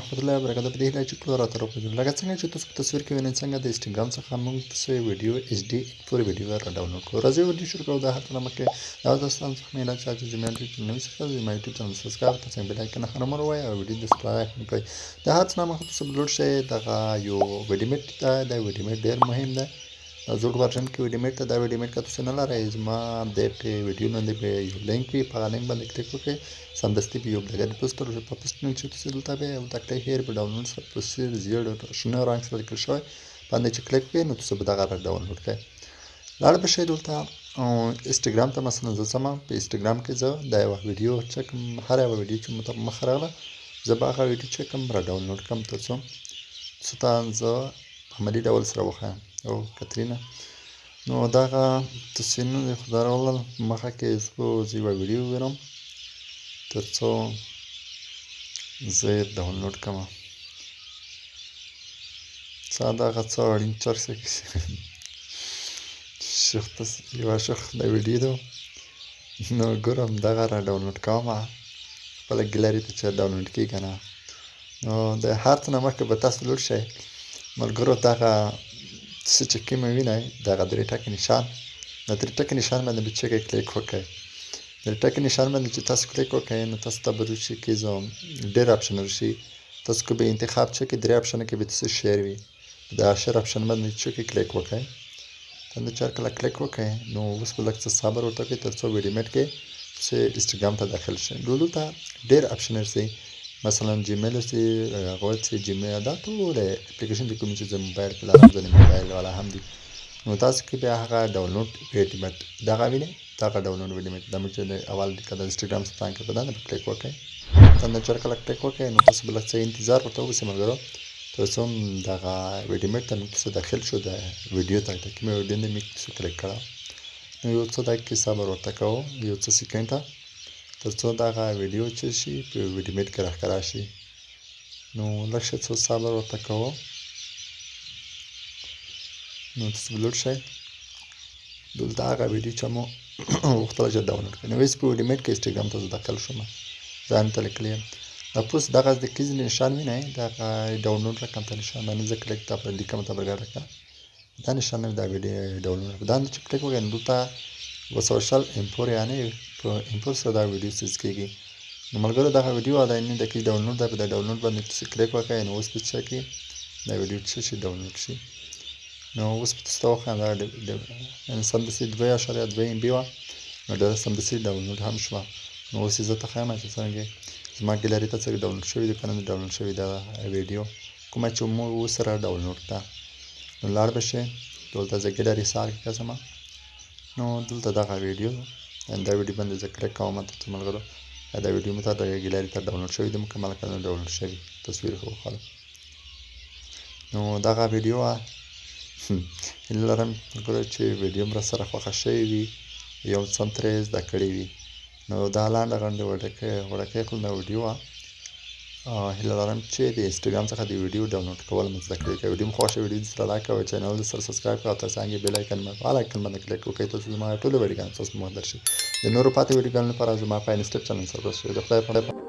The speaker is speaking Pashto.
ورحمت الله وبرکاته. په دې هیله چې ټول راته روغ جوړ. لکه څنګه چې تاسو په تصویر کې وینئ، څنګه د انسټاګرام څخه موږ تاسو ویډیو HD پورې ویډیو را ډاونلوډ کړو. راځئ ویډیو شروع کړو. د هر څه نه مخکې دا دوستان څخه مې هیله چې زما یوټیوب چینل نوی سبسکرایب، زما یوټیوب چینل سبسکرایب، ترڅنګ بیل آیکن هم وروایئ او ویډیو د لایک هم کړئ. د هر څه نه مخکې تاسو لوډ شئ دغه یو ویډیمیټ ده. دا ویډیمیټ ډېر مهم ده. دا زوړ ورژن کې ویډیمیټ ته دا ویډیمیټ که تاسو نه لرئ، زما د ویډیو لاندې به یو لینک وي، په هغه لینک باندې کلیک وکړئ، سمدستي به یو دغه پوسټ په پوسټ چې تاسو دلته به یو تکړه هیر په ډاونلوډ سره په سیر زیړ شنه رنګ سره لیکل شوی باندې چې کلیک وکړئ، نو تاسو به دغه را ډاونلوډ کړئ. لاړ به شئ دلته انسټاګرام ته. مثلا زه ځم په انسټاګرام کې، زه دا یوه ویډیو چک کوم. هره یوه ویډیو چې مو ته مخه راغله، زه به هغه ویډیو چک کوم، را ډاونلوډ کوم، تر څو تاسو ته زه عملي ډول سره وښایم. او کترینه نو دغه تصویرونه د خدای راغلل مخه کې، زه یوه ویډیو ووینم تر څو زه یې ډاونلوډ کړم. څه دغه څه اړین چرسه کې شیخ یوه شیخ د ویډیو ده، نو ګورم دغه را ډاونلوډ کوم خپله ګیلري ته چې ډاونلوډ کېږي که نه. نو د هر څه نه مخکې به تاسو لوړ شئ ملګرو، دغه څه چې کوم وینئ، دغه درې ټکي نشان، د درې ټکي نشان باندې به چې کلیک وکړئ. درې ټکي نشان باندې چې تاسو کلیک وکړئ، نو تاسو ته به راشي کې زه ډېر آپشن راشي. تاسو که به انتخاب چې کې درې آپشن کې به تاسو شیر وي، دا شیر آپشن باندې چې کلیک وکړئ. باندې چې کله کلیک وکړئ، نو اوس به لږ څه صبر ورته وکړئ تر څو ویډیمیټ کې چې انسټاګرام ته داخل شئ. نو دلته ډېر آپشن راشي، مثلا جیمیل راشي، هغه چې جیمیل دا ټول اپلیکیشن چې کوم چې زه موبایل کې لرم، ځینې موبایل والا هم دي. نو تاسو کې بیا هغه ډاونلوډ ویډیمیټ دغه وینئ، دغه ډاونلوډ ویډیمیټ دا مې چې د اول د انسټاګرام ستان کې په دنده کلیک وکړئ. دنده چې کله کلیک وکړئ، نو تاسو به لږ څه انتظار ورته وباسئ ملګرو، تر څو دغه ویډیمیټ ته موږ تاسو داخل شو، د ویډیو ته د کومې ویډیو نه موږ تاسو کلیک کړه. نو یو څه دقیقې صبر ورته کوو، یو څه سیکنډه، تر څو دغه ویډیو چې شي په ویډیمیټ کې راښکاره شي. نو لږ څه صبر ورته کوو. نو تاسو به لوډ شئ دلته هغه ویډیو چې مو غوښتله چې ډاونلوډ کړئ. نو اوس په ویډیمیټ کې انسټاګرام ته زه داخل شوم، ځان ته لیکلی یم. دا پوس دغه د کیز نشان وینئ، دغه ډاونلوډ رقم ته نشان باندې زه کلیک ته په لیکم ته برګډه کړه، دا نشان دا ویډیو ډاونلوډ دا چې کلیک وکړئ، نو دلته 220 امپور، یعنی په امپور سره دا ویډیو سیز کېږي. نو ملګرو دغه ویډیو دا نه د کې ډاونلوډ ده، په دا ډاونلوډ باندې تاسو کلیک وکړئ، نو اوس به څه کې دا ویډیو څه شي ډاونلوډ شي. نو اوس به تاسو ته وښایم، دا یعنی سمدستي 2.2 ام بي وه، نو ډېره سمدستي ډاونلوډ هم شوه. نو اوس یې زه ته ښایم چې څرنګه زما ګیلري ته څنګه ډاونلوډ شوي دي که نه ډاونلوډ شوي دا ویډیو کومه چې موږ اوس سره ډاونلوډ کړه. نو لاړ به شئ دلته، زه ګیلري سار کې ځم، نو دلته دغه ویډیو، دا ویډیو باندې زه کلیک کوم تر څو ملګرو دا ویډیو مې ته د ګیلري ته ډاونلوډ شوي دي، مکمله کړه ډاونلوډ شوي تصویر وښوله. نو دغه ویډیو وه. هیله لرم ملګرو چې ویډیو مې راسره خوښه شوې وي، یو څه هم ترې زده کړې وي. نو دا لنډه غونډې وړوکی خو ویډیو وه. هیله لرم چې د انسټاګرام څخه د ویډیو ډاونلوډ کول مو زده کړئ. که ویډیو مو خوښه شوه، ویډیو سره لایک او چینل سره سبسکرایب کړئ او تر څنګ یې بیل آیکن فعال آیکن باندې کلیک وکړئ، ترڅو زما ټولو ویډیوګانو ستاسو په مخ درشي. د نورو پاتې ویډیوګانو لپاره زما په انسټا چینل سره شئ. د خدای په